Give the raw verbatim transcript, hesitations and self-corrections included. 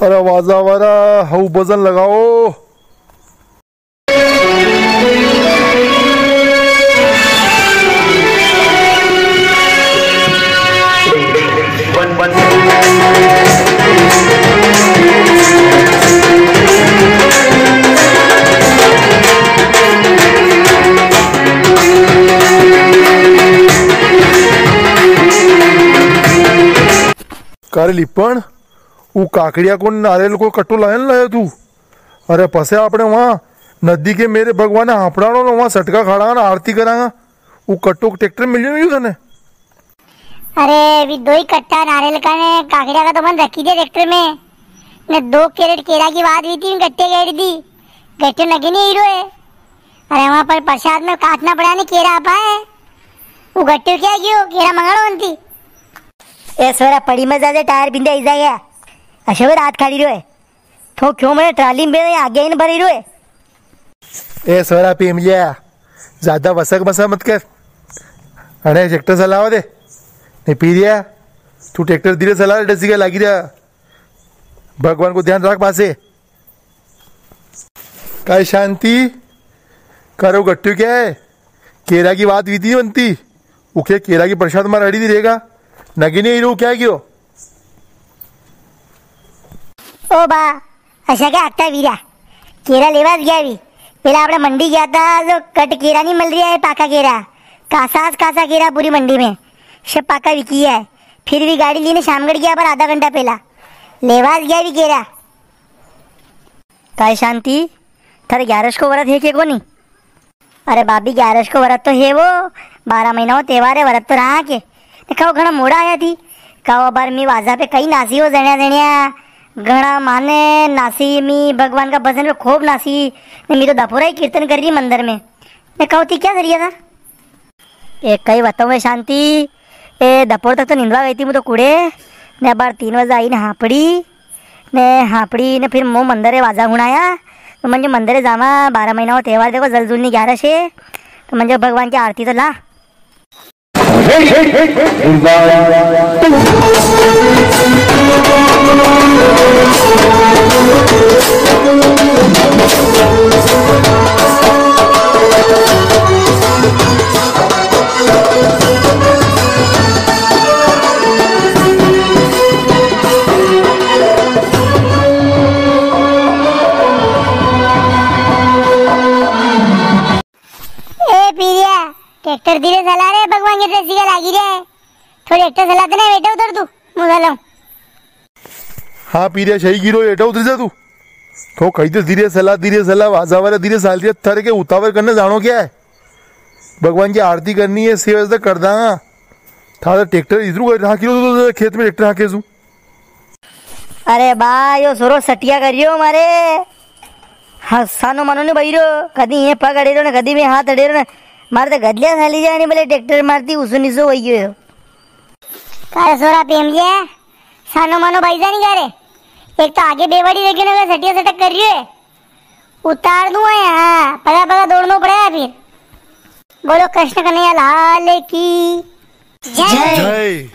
अरे वाजा वारा, हऊ भजन लगाओ। का रे लिपण, ऊ काकड़िया को नारियल को कट्टो लायो न लायो तू? अरे पसे आपणे वां नदी के मेरे भगवान ने हापड़ाणो ने वां सटका खाड़ांगा ने आरती करांगा। ऊ कट्टो ट्रैक्टर में मिल जायो तने? अरे, वी दो ही कट्टा नारियल का ने काकड़िया का तो मने रखी दिया ट्रैक्टर में। ने दो कैरेट केरा की बात हुई थी, गट्टे गेड़ दी। गट्टे नगे नी हीरो है। अरे, वां पर प्रसाद में काटना पड़ा ने केरा आपा है। वो गट्टे क्या क्यों? केरा मंगाड़ो बनती। ए सोरा, पड़ी मत जाजे, टायर बिंदे आई जाएगा। अशे वे रात खाड़ी रह्यो है। तो क्यों मने ट्राली में आगे ही न भरी रह्यो है। ए सोरा पीमलिया, ज्यादा वसक वसा मत कर। अरे ट्रैक्टर चलावा दे। नी पीरिया, तू ट्रैक्टर धीरे चला, डसी का लागी रहा। भगवान को ध्यान राख पासे। काय शांति, करो गट्टू क्या है? केरा की बात हुई थी बनती, उके केरा की प्रसाद मार अड़ी दी रहेगा। नगे नी हीरो क्या क्यों? ओ बा, अशा के आखता वीरा, केरा लेवा ज गया भी। पेला आपणे मंडी गया था, जो कट केरा नी मिल रिया है, पाका केरा। कासा ज कासा केरा पूरी मंडी में। सब पाका विकी है। फिर भी गाड़ी लीने शामगढ़ गया पर आधा घंटा पेला। लेवा ज गया भी केरा। काय शांति, थारे ग्यारस को व्रत है के कोनी? अरे भाभी, ग्यारस को व्रत तो है वो, बारह महीना वो त्योहार है, व्रत तो रहा के। ने कहो घणा मोड़ा आया थी, कहो अबार मी वाजा पे कई नासी हो जण्या जण्या, घणा माने नासी मी, भगवान का भजन पे खूब नासी, ने मी तो दपोरा ही कीर्तन कर री मंदिर में। ने कहो थी क्या करिया था? ए, कई बताऊं ए शांति, ए, दपोर तक तो नींदवा गई थी मु तो कुड़े, ने अबार तीन बजे आई ने हापड़ी, ने हापड़ी ने फिर मु मंदिर रे वाजा हुणाया, तो मंजो मंदिर रे जावा, बारह महीना को त्योहार देखो, जल जुलनी ग्यारस है, तो मंजो भगवान की आरती तो ला। ए पीरिया, ट्रैक्टर धीरे चला रे, भगवान के ड्रेस का लागी रे। थोड़ी ट्रैक्टर चलाते ना बेटा, उधर तू, मु चलाऊं। हाँ पीरिया, सही गिरो, हेठा उतरी जा तू। तो कही तो धीरे सला, धीरे सला, वाजा वाला धीरे साल रिया, थारे के उतावर करने जानो क्या है? भगवान की आरती करनी है, सेवा तो कर दांगा। थारा ट्रैक्टर इधरू कर, हाँ, किलो तो खेत में ट्रैक्टर हाँके सू। अरे बा, यो सोरो सटिया करियो मारे। हाँ, सानो मानो नी बई रो, कदी ये पग अड़े रो ने, कदी में हाथ अड़े रो ने। मारे तो गदलिया साली जानी, भले ट्रैक्टर मारती उसो निसो वई गयो। कारे सोरा पीमलिया, सानो मानो बई जा नी कारे। एक तो आगे बेवाड़ी देखी ना, सटिया सटक कर रही है। उतार दूं है, हाँ, पगा पगा दौड़नो पड़ेगा फिर। बोलो कृष्ण कन्हैया लाल की जय। जय।